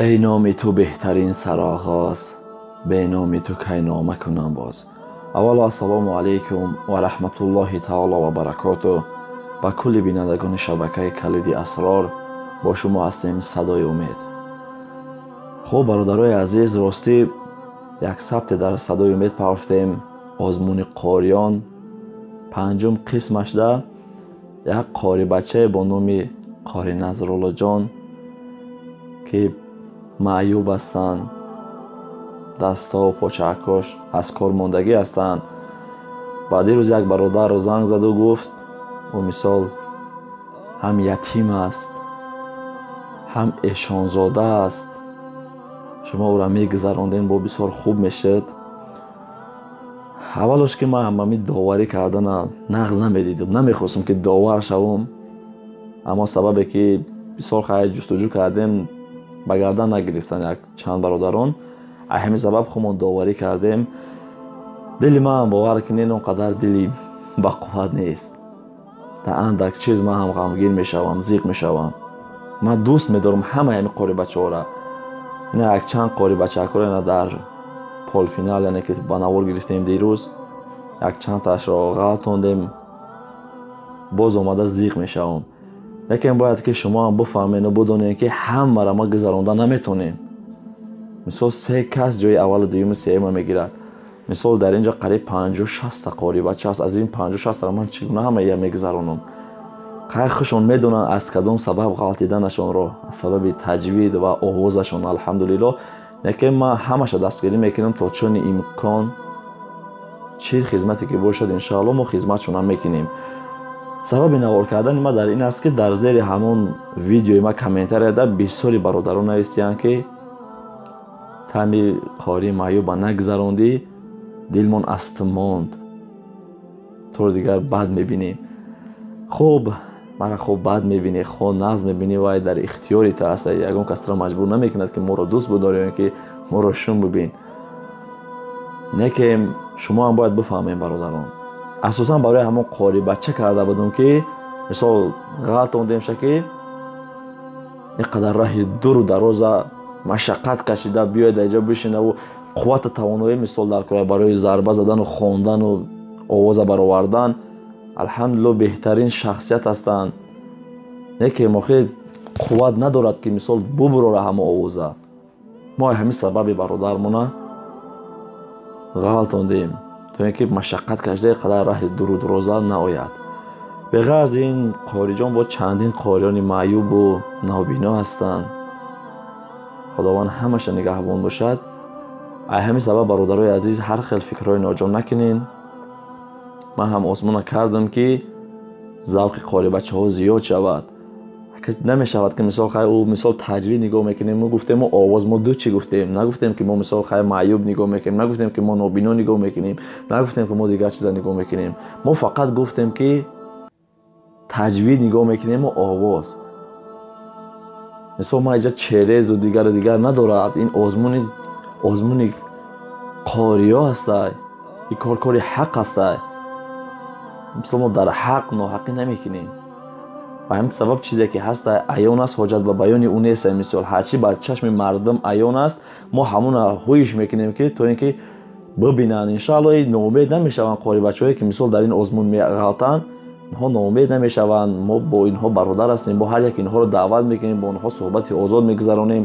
Эй номи ту беҳтарин сароғоз, бе номи ту кай нома кунам боз. Аввало ассалому алайкум ва раҳматуллоҳи таоло ва баракоту. Ба кулли бинандагони шабакаи Калиди Асрор бо шумо ҳастем Садои Умед. Хуб, бародарои азиз, ростӣ як сабте дар Садои Умед парафтем, озмуни қориён панҷум қисмашда як қорибачае бо номи Қори Назруллоҷон, ки маъюб ҳастанд, дастову почаакош аз кор мондагӣ ҳастанд. Баъд дирӯз як бародар занг заду гуфт, ӯ мисол ҳам ятим аст, ҳам эшонзода аст, шумо ӯро мегузарондем, бо бисёр хуб мешуд. Аввалош ки ман ҳамами доварӣ кардана нағз намедидам, намехостам ки довар шавам, аммо сабабе ки бисёр хайр ҷустуҷӯ кардем, ба гардан нагирифтан як чанд бародарон, аз ҳамин сабаб худмон доварӣ кардем. Дили ман, бовар кунед, он қадар дили бақувват нест. Дар андак чиз ман ҳам ғамгин мешавам, зиқ мешавам. Ман дӯст медорам ҳамаи ҳамин қорибачаҳоро. Ина якчанд қорибачаакҳоро ина дар полфинал, яъне ки ба навор гирифтем дирӯз, якчандтаашро ғалтондем, боз омада зиқ мешавам. Лекин бояд ки шумо ҳам бифаҳмену бидонед, ки ҳамаро ма гузаронда наметонем. Мисол, се кас ҷои аввалу дуюму сеюма мегирад. Мисол, дар ин ҷо қариб 50-60 қорибача аст. Аз ин 50-60 ман чӣ гуна ҳамаия мегузаронам? Хай, хушон медонанд аз кадом сабаб ғалтиданашонро, аз сабаби таҷвид ва овозашон, алҳамдулиллоҳ. Лекин ман ҳамаша дастгирӣ мекунам то чуни имкон, чӣ хизмате ки бошад, иншоалло мо хизматшонам мекунем. Сабаби навор кардани ман дар ин аст, ки дар зери ҳамон видеои ман комментарияда бисёри бародарон навистиянд, ки тами қории маъюба нагузарондӣ, дилмон аз ту монд, туро дигар бад мебинем. Хуб, мара хуб бад мебинӣ, хо нағз мебинӣ, вай дар ихтиёри ту аст. Ягон кас туро маҷбур намекунад, ки моро дӯст бидорӣ ё ки моро шум бибин. Не ки шумо ҳам бояд бифаҳмем, бародарон. Асосан барои ҳамон қорибача карда будам, ки мисол ғалтондемша, ки ин қадар раҳи дуру дароза машаққат кашида биёяд, дар ҷо бишинаву қуввату тавоноӣ мисол дар кора барои зарба задану хондану овоза баровардан. Алҳамдулилло, беҳтарин шахсият ҳастанд, не ки мохи қувват надорад, ки мисол бубурора ҳама овоза. Мо ҳамин сабаби бародармона ғалтондем, то ин ки машаққат кашида қадар раҳи дуру дароза наояд. Беғарз ин қориҷон бо чандин қориёни маъюбу нобино ҳастанд. Худованд ҳамаша нигаҳбон бошад. Ай ҳамин сабаб, бародарои азиз, ҳар хел фикрҳои ноҷо накунен. Ман ҳам озмуна кардам, ки завқи қорибачаҳо зиёд шавад. Намешавад, ки мисол хай ӯ мисол таҷвид нигоҳ мекунем, мо гуфтем мо овоз, мо ду чӣ гуфтем? Нагуфтем, ки мо мисол хай маъюб нигоҳ мекунем, нагуфтем, ки мо нобино нигоҳ мекунем, нагуфтем, ки мо дигар чиза нигоҳ мекунем. Мо фақат гуфтем, ки таҷвид нигоҳ мекунему овоз. Мисол, ман инҷа черезу дигару дигар надорад. Ин озмуни қориё ҳастай, ин кор кори ҳақ ҳастай. Мисол, мо дар ҳақ ноҳақӣ намекунем. Ба ҳамин сабаб чизе ки ҳаста аён аст, ҳоҷат ба баёни ӯ нест. Мисол, ҳарчи ба чашми мардум аён аст, мо ҳамона ҳуиш мекунем, ки то ин ки бибинанд. Иншоалло, ноумед намешаванд қорибачаҳое, ки мисол дар ин озмун меғалтанд, инҳо ноумед намешаванд. Мо бо инҳо бародар ҳастем, бо ҳар як инҳоро даъват мекунем, бо онҳо суҳбати озод мегузаронем.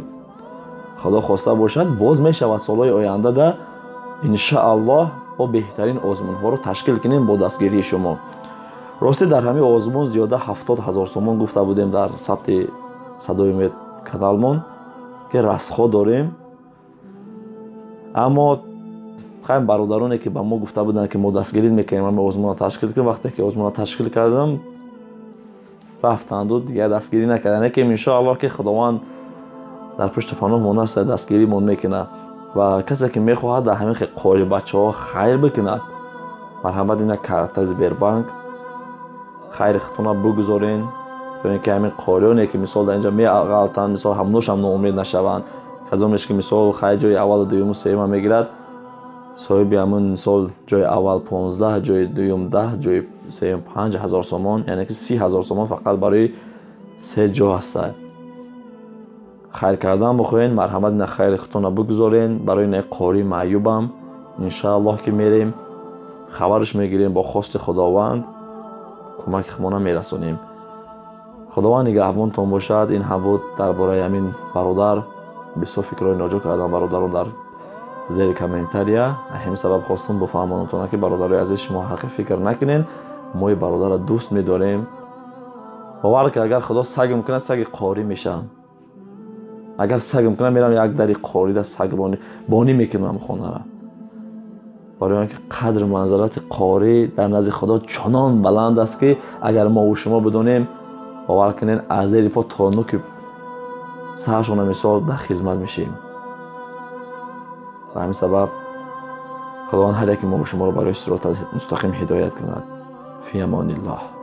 Худо хоста бошад, боз мешавад солҳои ояндада, иншааллоҳ, бо беҳтарин озмунҳоро ташкил кунем бо дастгирии шумо. Ростӣ, дар ҳамин озмун зиёда 70 000 сомон гуфта будем дар сабти Садои Умед каналмон, ки расход дорем. Аммо хайм бародароне, ки ба мо гуфта буданд, ки мо дастгирӣ мекунем, ҳамин озмунро ташкил кунем, вақте ки озмунро ташкил кардам, рафтанду дигар дастгирӣ накарданд. Лекин иншоаллоҳ, ки Худованд дар пушти паноҳмон аст, дастгиримон мекунад. Ва касе ки мехоҳад дар ҳамин қорибачаҳо хайр бикунад, марҳамат, ина карта Сбербанк, хайри худтона бигузорен, то ин ки ҳамин қориёне, ки мисол дар инҷа меғалтанд, мисол ҳамношам ноумед нашаванд. Кадомеш ки мисол хай ҷои аввалу дуюму сеюма мегирад, соҳиби ҳамун мисол ҷои аввал 15, ҷои дуюм 10, ҷои сеюм 5000 сомон, яъне ки 30 000 сомон фақат барои се ҷо ҳаста. Хайр кардан бихоҳен, марҳамат, ина хайри худтона бигузорен барои ина қори маъюбам. Иншааллоҳ, ки мерем, хабарш мегирем, бо хости Худованд кӯмаки худмона мерасонем. Худованд нигаҳбонтон бошад. Ин ҳам буд дар бораи ҳамин бародар. Бисёр фикрҳои ноҷо кардан бародарон дар зери комментария. Ҳамин сабаб хостум бифаҳмонамтона, ки, бародарои азиз, шумо ҳар фикр накунен, мо и бародарро дӯст медорем. Бовар ки, агар Худо сагм кунад, саги қорӣ мешавам. Агар сагм кунад, мерам як дари қорида сагбонӣ мекунам хонара, барои он ки қадру манзалати қорӣ дар назди Худо чунон баланд аст, ки агар мову шумо бидонем, бовар кунен, аз зери по то нуки саршона мисол дар хизмат мешем. Ба ҳамин сабаб Худованд ҳар яке мову шуморо барои сироти мустақим ҳидоят кунад. Фи амониллоҳ.